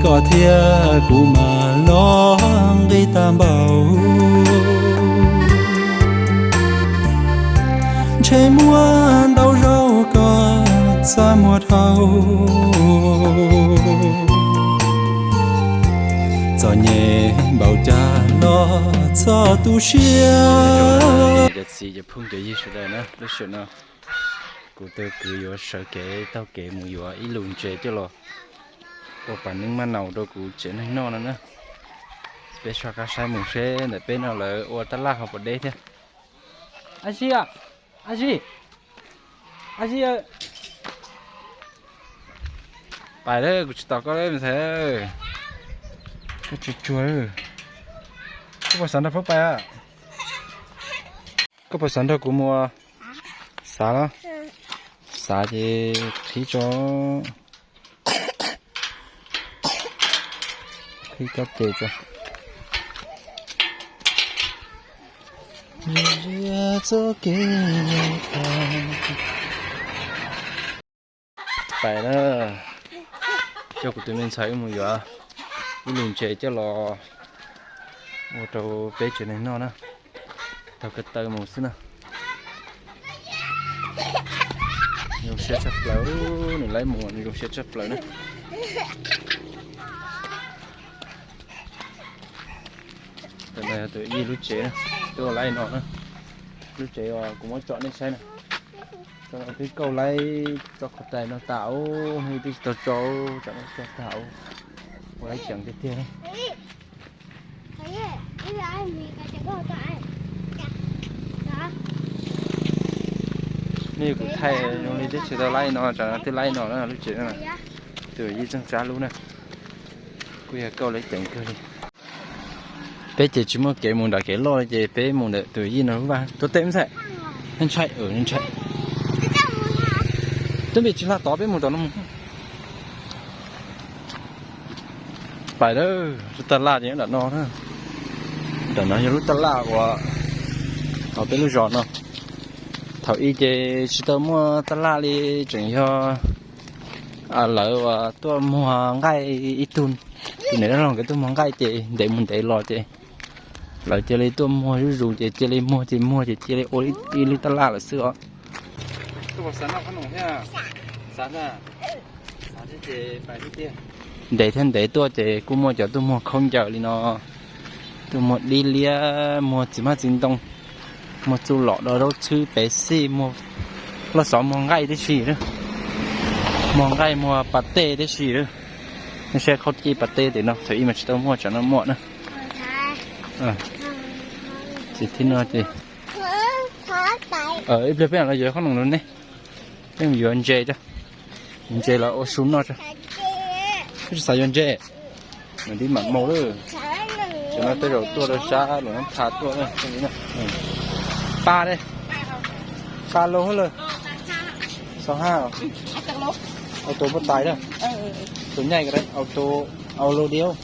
Koj thiab kuv mas los nqi tag npaum, ntshe muaj ntau zaus koj txaj muag dhau. Txom nyem npaum cas los txhob tu siab. Cov txiv cov phooj cov ywg sawv daws na, lub sij hawm no kuv tus kwv yuav sawv kev taug kev mus yuav ib lub ntses coj los ua pas neeb maj naus rau kuv tsev neeg noj no na. Peb soj qab saib mus seb ntawm peb no lawv ua tab laj ho puas deb thiab. Ab Zib, Ab Zib, Ab Zib, pais lawm, kuv tsis tos koj lawm me ntxhais. Koj tsuag tsuag, koj puas xav nrog pab pais? Koj puas xav nrog kuv mus? Xav los? Xav ces qhib tso. Qhib kab ke tso. Pais na, coj kuv tus me ntxhais wb mus yuav ib lub ntses coj los ua rau peb tsev neeg noj na. Taug ko taw mus xwb na. Zoo siab tshaj plaws, nws laib mus nws zoo siab tshaj plaws na. Tus no yog tus yij lub tsev na, twb ua laib no na. Lub tsev uas kuv muab tsom nej saib na. Tso no twb kauj laib tso qhov rais no tas, hnub twb tsis tau tso, tsam no tso tas, ua laib ceev tiag tiag. Nej kuv thaij zoo li twb tsis tau laib no, tsam no twb laib no na lub tsev no. Tus yij txooj tsab lub na, kuj yog kauj laib ceev kawg li. Peb ces tsis muaj kev mus nram kev loj li ces peb mus ntawm tus yij no lub vaj. Tuav tes me ntxhais. Nej ntshai, nej ntshai. Twb npis tsis hla tod, peb mus tom no mus. Pais lawm, lub taj laj ces nyob nram no na. Nram no yog lub taj laj uas hauv peb lub zos no. Thaum ub ces tsis tau muaj taj laj li, tseem yog lawv uas tuaj muag nqaij ib tug, tus niam dab laug nkawd tuaj muag nqaij ces ntev mus ntev los ces lawv cia li tuaj muag zuj zus ces cia li muag ces muag ces cia li ua ib lub taj laj lawm xwb os. Ntev thiab ntev tuaj ces kuj muaj cov tuaj muag khaub ncaws li no, tuaj muag dib liab, muag txiv hmab txiv ntoo, muag txuj lom do zaub txhwb pev xij, muag loj xov, muag nqaij tib si, muag nqaij muag pas tej tib si. Nej saib khaub ncaws pas tej tim no thaum ub mas tsis tau muaj, tsam no muaj na. Ces thib no ces ib pliag peb los yuav khob noom rau nej, peb mus yuav ntses, ntses los ua su noj. Koj tsis xav yuav ntses? Mas dib mam mau lawm. Cov no tej zaum tuaj rau sab Luam Nab Tha tuaj. Pa ne? Pa lô hab lawm? Xov hab. Auto npua tais na. Tus nyaij ko auto, au lô diaub.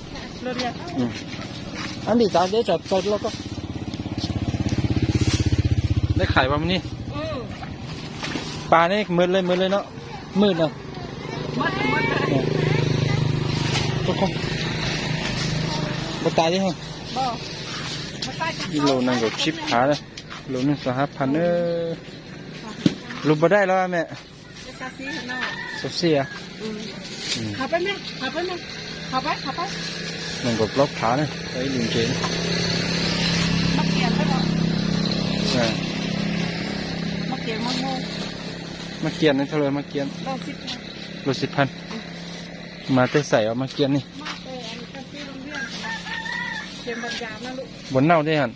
Ab ntim tas deb tsam txaws loj koj. Deb khais vas mus ni. Pa ne, mws le mws le no, mws no. Npua tais li. Lus nees nkaum tsib phav, lus nees xov hab phav na. Lus npua daij los me? Xov xij. Nees nkaum plaub phav na, tau ib lub ntses. Maj kias ne, thauj lawm maj kias. Lus xib phan. Mas tej xaim os maj kias ne. Npua nauj thiab hos.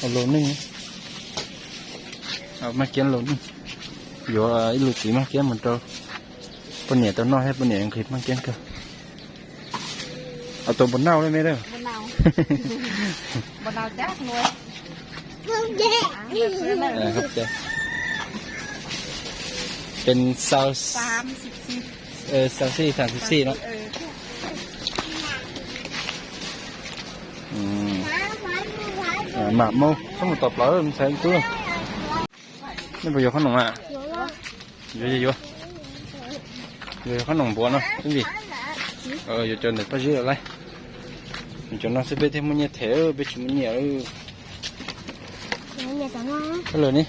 Au lus neej. Maj kias lus neej. Yuav ib lub txiv maj kias mus rau poj niam tau noj thiab, poj niam nqhis maj kias kawg. Au tus npua nauj li me lawm. Pes xaus, xaus xij, xaus xij no. Mam mus, txhob mus tom plawv, mus txhais tub. Nej puas yuav khob noom a? Yuav, yuav, yuav. Yog qhob noom npuav no xwb vim yuav cov ntawm Paj Zeb lawm lauj. Cov no xwb peb thiaj muaj nyiaj them, peb tsis muaj nyiaj. Lawm ni.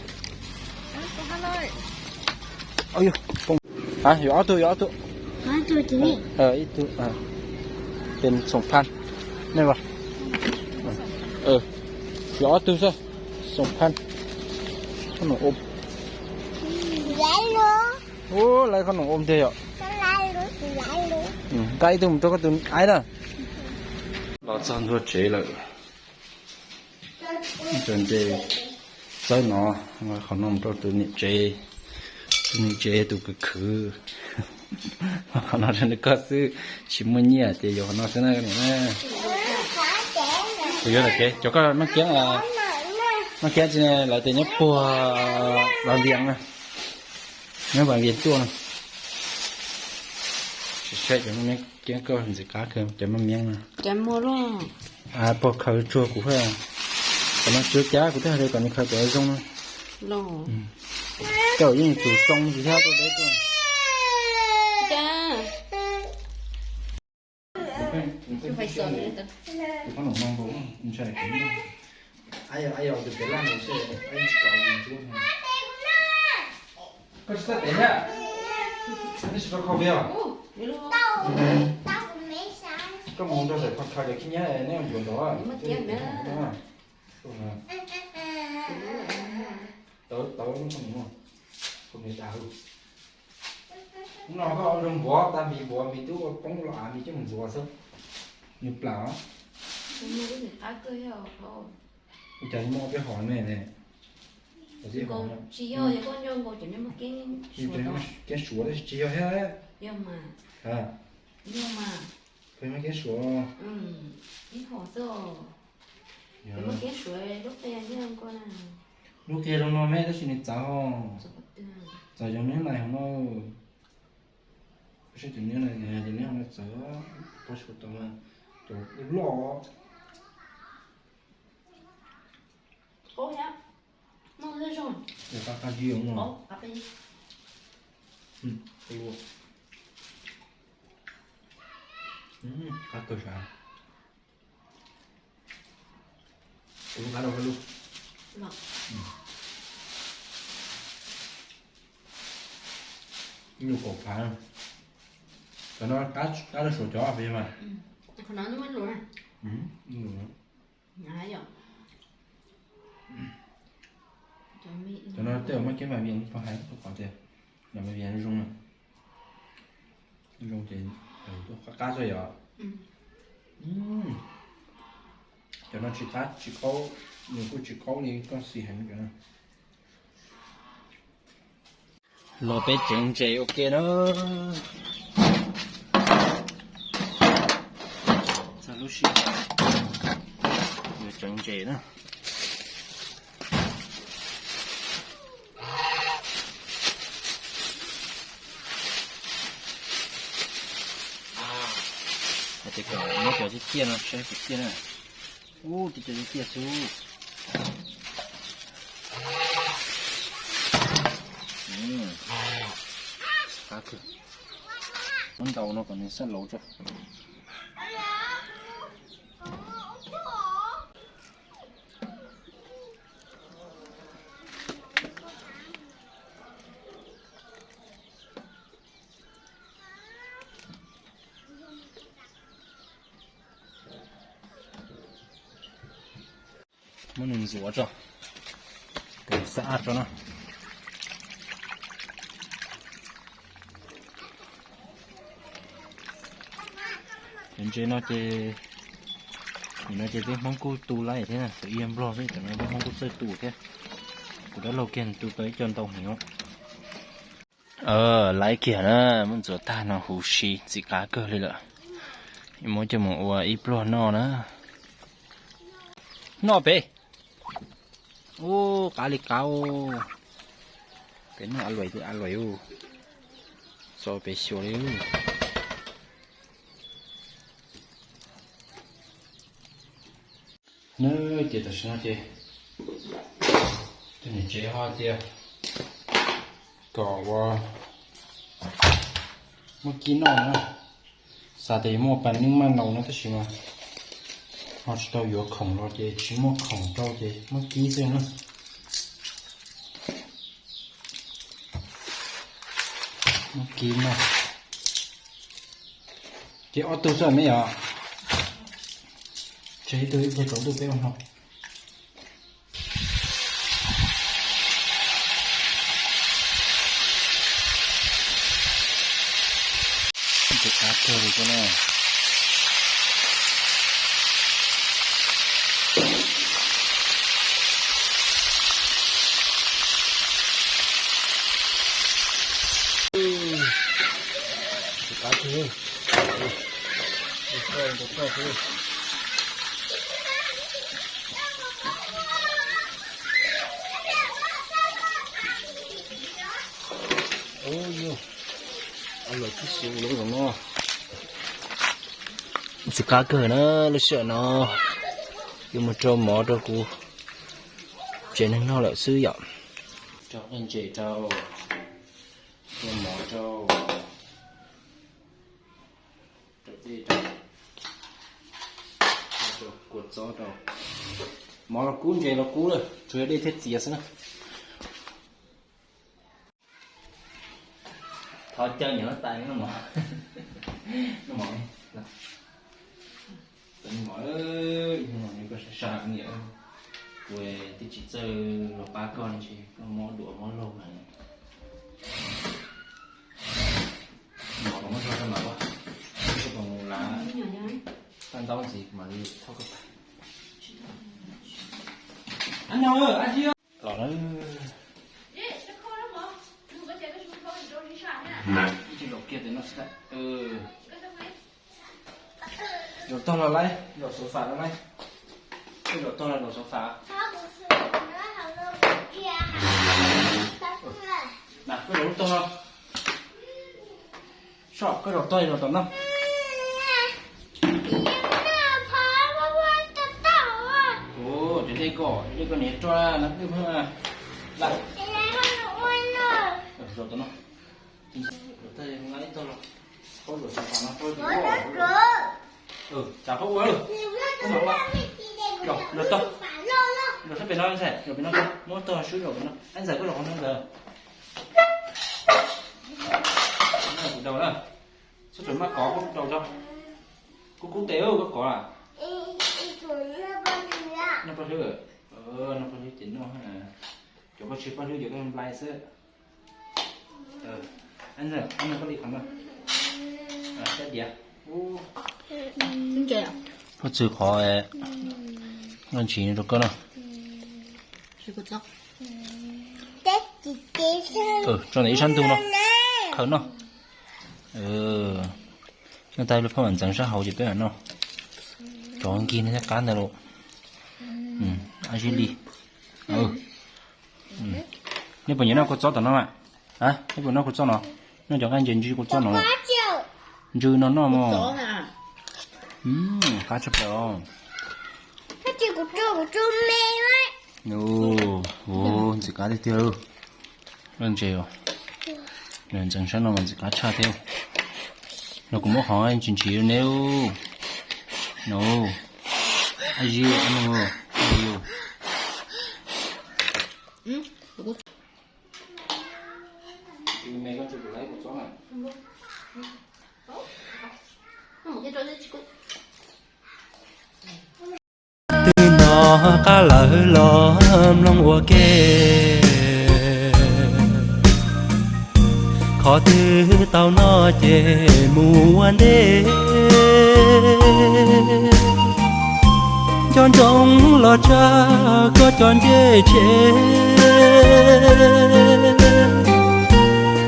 Yuav ob tug, yuav ob tug. Ib tug, tes xoom phan. Nej, yuav ob tug xwb, xoom phan. Qhob noom ub. Ub, lawv qhob noom ub tiag yom. Nqa ib tug mus rau koj tus aib na. Los txog ntua tsev lawm. Tso ntses txawb no, qhov no mus rau tus niam tsev. Tus niam tsev tus khwv khwv. Qhov no rau nws koj xwb, tsis muaj nyiaj ces yuav qhov no xwb na koj niam na. Kuv yuav lawm kev cov koj Maj Kiab, Maj Kiab tsis lawv tias nyob puag Vam Vias na, nyob Vam Vias tuaj na. Saib cov Maj Kiab koj ntxim qab kawg cov Maj Miab na. Puag khaws tsuag kuv, kom no tsuav cab kuv twb hais tias kom nws khaws cov zoo na. Koj yeej tsum tsoo tsis thiab tuaj deb tuaj. Koj tsis txawj tev thiab? Nej sim tau kho vij os? Koj mus rau sawv kho khaws cov khib nyiab nej ua ncuav nrov. Tawv tawv, kho nws tas. Hnub no koj ua zoo npuav tag mis npuav mis twb ua poob los av mis coj mus ntxuav xwb. Nws plam. Ua cas muaj peb hom me ne? Tsis yog, kev suav tab sis tsis yog thiab. Yog mas. Yog mas. Peb muaj kev suav. Ib hom xwb. Lub qia zoo no me tab sis nws txawv. Txawv cov neb na hov no. Saib cov neb na, cov neb hov no txawv. Pab sua tau mas cov loj. Qab qab yig no. Qab kawg sav. Kuv lub qab rau koj lub. Ib lub kaum phav. Cov no qab rau suav cov pes mas. Cov no tej uas muaj kev mas vias pog hais tau qhov tias yog mas vias zoo na. Zoo ces tuaj qab qab xwb yom. Cov no tsis qab tsis qaub, nws kuj tsis qaub li koj xis heev cov no. Los peb tseev ntses ua ke na. Txog lub sij hawm yuav tseev ntses na. Hais tias kom muab cov ciaj ciaj no saib cov ciaj na. Ub, cov ciaj ciaj xwb. Qab kawg. Muab ntaus no kom nws xab lauv tso. Muab nws ntxuav tso, xab ab tso na. Cov ntses no ces, nim no ces peb Hmoob kuj tu laib thiab na, txawm ib yam Nplog xwb, cov no peb Hmoob kuj txawj tu thiab. Kuv dab laug kiag tu tau ib co ntau heev. Laib kiag na, muab ntxuav tag no huv si ntxim qab kawg li lawm. Muab coj mus ua ib pluag noj na. Noj pem. Ub, qab li qab. Pem noj a luam a luam, txo pem xyuas li. Nws ces tam sim no ces tus niam tsev ho tias kom ua, Muab kib noj na. Xav tias yuav muaj pas neeb maj naus no tab sis mas ho tsis tau yuav khoom los ces tsis muaj khoom rau ces muab kib xwb na. Muab kib noj. Ces ob tug xwb me yom. Tseg ib tug ib pliag tsaus ntuj peb ua hmo. Tus qab kawg li ko na. Tus qab kawg. Ntxim qab kawg na, lub sij hawm no yuav mus rau mov rau kuv tsev neeg noj lawm xwb yom. Rau qij ntses rau, rau mov rau, rau dej rau, rau kua txob rau. Mov los kub ntses los kub lawm, tsuas yog dej thiab txiav xwb na. Thov caw niam huab tais noj mov. Noj mov, noj mov, noj mov, koj sab sab niam. Kuv twb tsis txawj los pab koj ne, koj mob duav mob laug mas. Mov los muab zog rau mas ua, tsis tau mus lav toj ntaub ntxiv mas li thauj koj tag. Los na. Ib tsis zaum kiag tes no xwb. Zaum tog los laib, zaum sofa los laib. Koj zaum tog los zaum sofa. Na, koj zaum lub tog no. Soj, koj zaum tog zaum tom no. Ua, cov dej ko, cov dej ko niam roj na, twb pheej laj. Zaum tom no. Zaum tog, ib tog los. Paub zaum sofa no, paub zaum. Tsam paub ua. Zaum tog. Zaum sab pem no ntxhais, zaum pem no, muab tog swb zaum pem no. Ab ntxhais koj zaum qhov no ntxhais. Kuv daus na. Txhob tsam maj kov, kuv daus tso. Kub kub tes koj kov a. Noj paj hlwb, noj paj hlwb ces noj, cov koj tsis paj hlwb ces koj nplai xwb. Koj li qhov no. Koj txwv qhov, koj ntsis rau koj no. Tso ntawm ib sab ntug no, khaws noj. Noj tag li phaj mam ntxeev sab hauv ces peb mam noj. Cov nkig no thiaj qab ntawd los. Ab zib li. Nej puas nyiam noj kua txob tom no? Nej puas noj kua txob no? Noj cov nqaij ntses ntsw kua txob no. Ntsw no noj mog. Qab tshaj plaws os. Ntxim qab tiag tiag. Ntxeev sab no mas ntxim qab tshaj thiab. No kuv muab qhov ntsis ntsis ne. No, ab zib no. Twb nov qab lawm los mloog ua ke. Qhov twg tau noj ces mus ua ntej. Nco ntsoov los tsa koj cov ncej tsheb.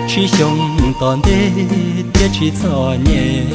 Tsis xyoo tom ntej thiab tsis txom nyem.